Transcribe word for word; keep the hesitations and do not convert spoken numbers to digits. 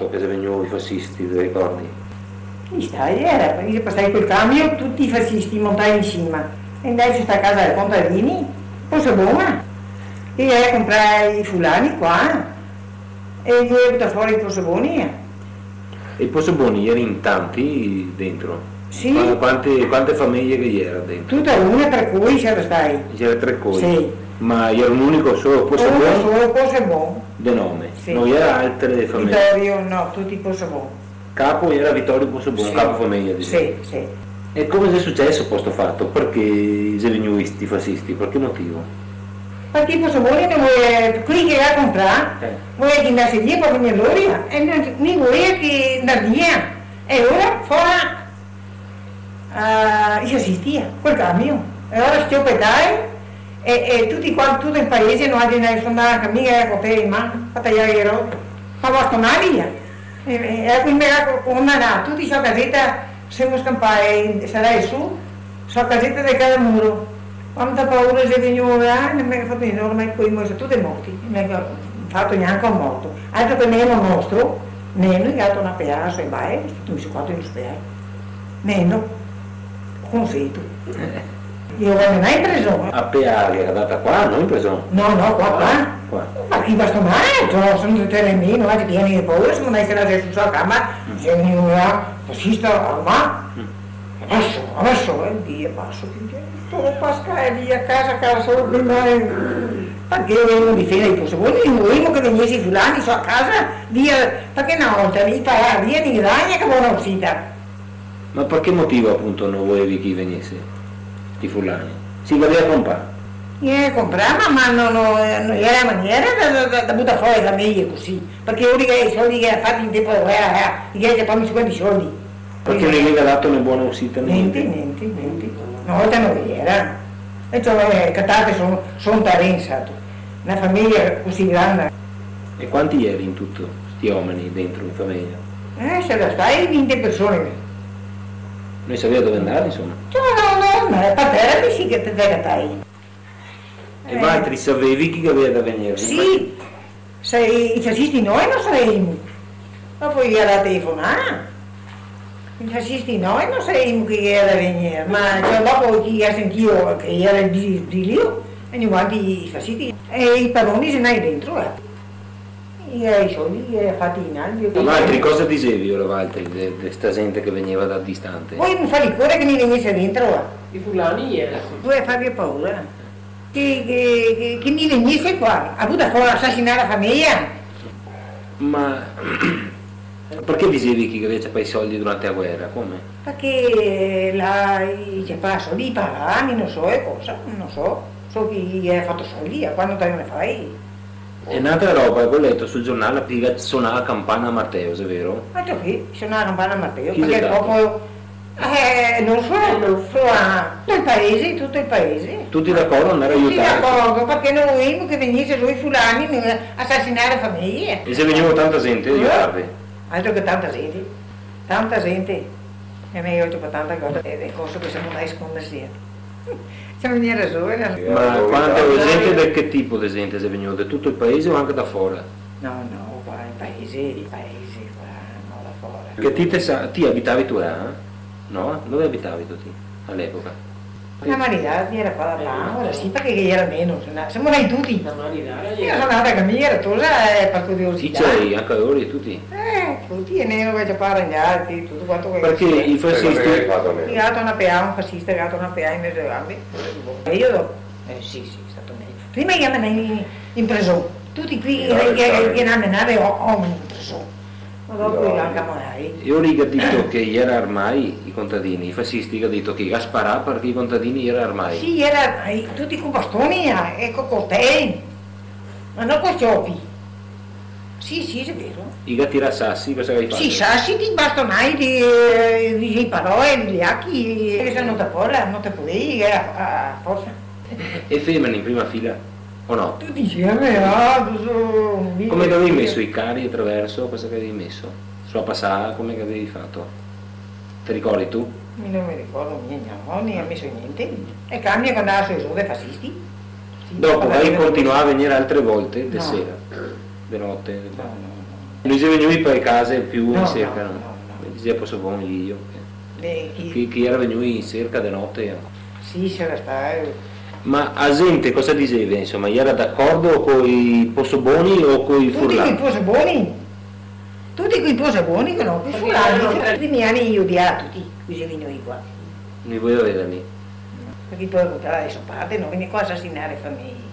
Che xe vegnui i fasisti, te ricordi? I stai, iera, i xe pasai col camion, tuti i fasisti montai in sima. E invese sta casa dei contadini, Poso Bona, che i ga comprà i fulani qua, e i ga butà fora i Poso Boni, eh. E i Poso Boni iera in tanti dentro? Sì. Qua-, quante, quante fameje che iera dentro? Tuta una, tre coi, iera stai. Iera tre coi? Sì. Ma iera un unico solo Poso Bon? Uno solo, Poso Bon. De nome? Sì. No iera altre fameje? Vitorio, no, tuti Poso Bon. Capo iera Vitorio Poso Bon, sì, capo fameja, disemo. Sì, sì. E come xe suceso po sto fato? Parché xe vegnui sti fasisti? Par che motivo? Parché Poso Bon no volea, quei che i ga comprà, eh, volea che i ndase via, par vegnir lori, e no, no volea che ndar via. E lora fora, eh, i se asistia, col camion. E lora s-ciopetai, e, e tuti quanti, tuto el paese, no, a gente, so ndà anca mi, eh, co te in man, a tajar le robe. Fa bastonari, eh. E, e, e quindi me ga co-, condannà, tuti so caseta, semo scanpai, sarai su, so caseta de Calamuro. Quanta paura xe vegnua, eh, no me ga fato niente, ormai poi mo xe tuti morti, no me ga fato gnanca un morto. Altro che Neno nostro, Neno, i ga dato na peà, so, e bae, xe stato meso qua in ospedale. Neno, conoseto. Eh. I lo ga menà in preson, eh. A peà i ghe la ga data qua, no in preson? No, no, qua, qua. Ah, qua. Ma chi bastonà, eh, cioè, so ndà tre mesi, no, che pieni de paura, semo ndai a su so cama, mm, se vegnea un fasista armà. Mm. Adeso, adeso, eh, via, paso, che, che, sto pascà, e via, casa, casa, solo prima, eh, parché volevimo difendere i Poso Boni, no volevimo che vegnese i fulani, so, a casa, via, parché na volta i pagava via, no i ghe dava gnanca bona usita. Ma par che motivo, apunto, no volevi che i vegnese, sti fulani? Se i gaveva comprà? Eh, comprà, ma, ma no, no, no iera maniera da, da, da, da butar fora le fameje cusì, parché lori i soldi che i ga fato in tempo de guera, eh, i ga fato quanti soldi. Parché no i ghe ga dato né bona usita, né gnente? Gnente, gnente, gnente. Na volta no ghe iera. E ciò, eh, catate son, son tarensa, tu. Na fameja cusì granda. E quanti ieri in tuto, sti omeni, dentro in fameja? Eh, sarà stai vinte persone. No i saveva dove ndar, insoma. Ciò, no, no, ma par tera, sì che te, te catai. E valtri savevi chi che gaveva da vegnir? Sì, se, i fasisti no, e no savevimo. Dopo i ga telefonà. I fasisti no, e no savevimo chi che gera da vegnir. Ma, cioè, dopo che i ga sentìo che gera el di-, dilio, e ogni quanto i fasisti, e i paroni xe ndai dentro, eh. I ga i soldi, i ga fati i nalbi. Ma valtri cosa disevi, ora, valtri, de, de sta zente che vegneva da distante? Volevimo farghe cora che no i vegnese dentro, eh. I fulani, eh. Volevimo farghe paura. Che, che, che, che no i vegnese qua, a butar fora, a asasinar la fameja. Ma parché disevi che i gaveva ciapà i soldi durante la guera? Come? Parché là, i ciapava soldi, i pagava, mi no so, e cosa, no so. So che i ga fato soldi, eh, quando te ne fai. E n'altra roba, go leto sul giornale che i sonava la canpana a marteo, xe vero? Ma ciò, sì, sonava la canpana a marteo, parché el popolo, eh, no so, no so, ah, tuto el paese, tuto el paese. Tuti d'acordo andar a aiutar? Tuti d'acordo, parché no volevimo che vegnese i fulani, no, a asasinar le fameje. E xe vegnua tanta zente a aiutarve? Altro che tanta zente, tanta zente. E me ga ciapà tanta cosa, e, e cose che semo ndai a sconderse. Semo vegnui zoveni. Ma quanta zente, de che tipo de zente xe vegnua? De tuto el paese o anca da fora? No, no, qua el paese, el paese, qua, no da fora. Che ti te sa-, ti abitavi tu là, eh? No? Dove abitavi tu ti, a l'epoca? La Maridara iera qua da là, ora sì, parché iera meno, se no, semo ndai tuti. La Maridara. Mi so ndata anca mi, iera tosa, eh, par curiosità. I cei, anca lori, tuti? Eh, tuti, e ne go ciapà a rangiar, tuto quanto che... Parché i fasisti... Che cosa che i ga fato, almeno? I ga dato na peà, un fasista, i ga dato na peà in mezo ale gambe. E mi dopo, eh, sì, sì, xe stà mejo. Prima i ga menà in, in preson, tuti quei che, che, che i ga menà, o-, omeni in preson. Ma dopo i ga anca mandai. E lori i ga dito che i iera armai, i contadini, i fasisti i ga dito che i ga sparà parché i contadini i iera armai. Sì, i iera armai, tuti co bastoni, eh, e co cortei. Ma no co s-ciopi. Sì, sì, xe vero. I ga tirà sasi, cosa che i ga fato? Sì, sasi, de bastonai, de, eh, de paroe, de liachi, che se no te pol-, no te podevi, eh, a, a forsa. E femene in prima fila, o no? Tuti insieme, ah, tuto... Come che gavevi meso i cari atraverso? Cosa che gavevi meso? Su la pasada, come che gavevi fato? Te ricordi ti? Mi no me ricordo gnente, no, no i ga meso gnente. E cambia quando i ga su i fasisti. Sì, dopo, quando i ga continuà a vegnir altre volte de sera, de note? No, no, no. No i xe vegnui par le case più in serca, no? No, no, no. I dixea: "Poso boni, io." Eh, chi? Chi, chi iera vegnui in serca de note, eh. Sì, sarà stà, eh. Ma a zente cosa dixeva, insoma? Iera d'acordo coi posoboni o coi furlani? Tuti coi posoboni. Tuti coi posoboni, che no, coi furlani. I primi ani i odiava tuti, quei vegnui qua. No i voleva vedar. Parché po' contarà de so parte, no vegner qua a asasinare fameje.